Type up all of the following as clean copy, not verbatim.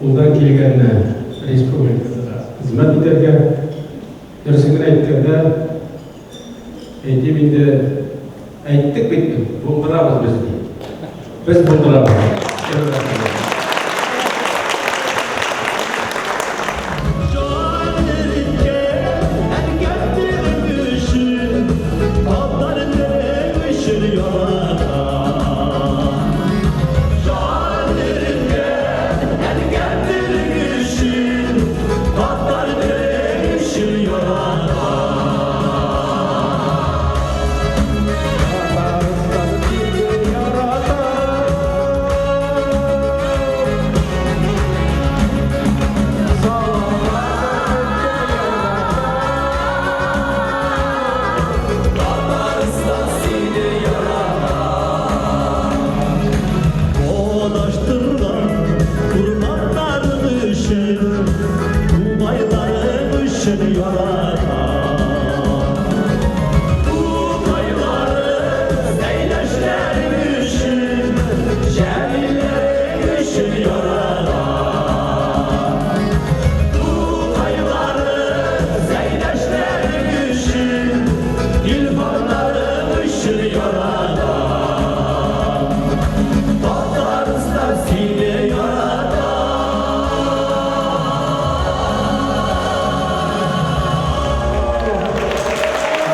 Кулдан килгәнне республикада хезмәт итәргә. Дөресен генә әйткәндә, әйтим инде, әйттек бит без, булдырабыз без ди. Без булдырабыз.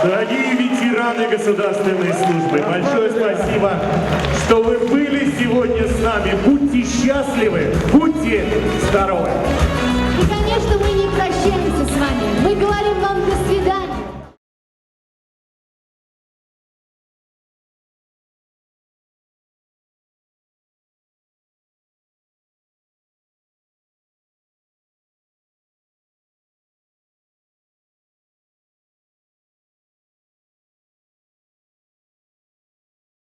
Дорогие ветераны государственной службы, большое спасибо, что вы были сегодня с нами. Будьте счастливы, будьте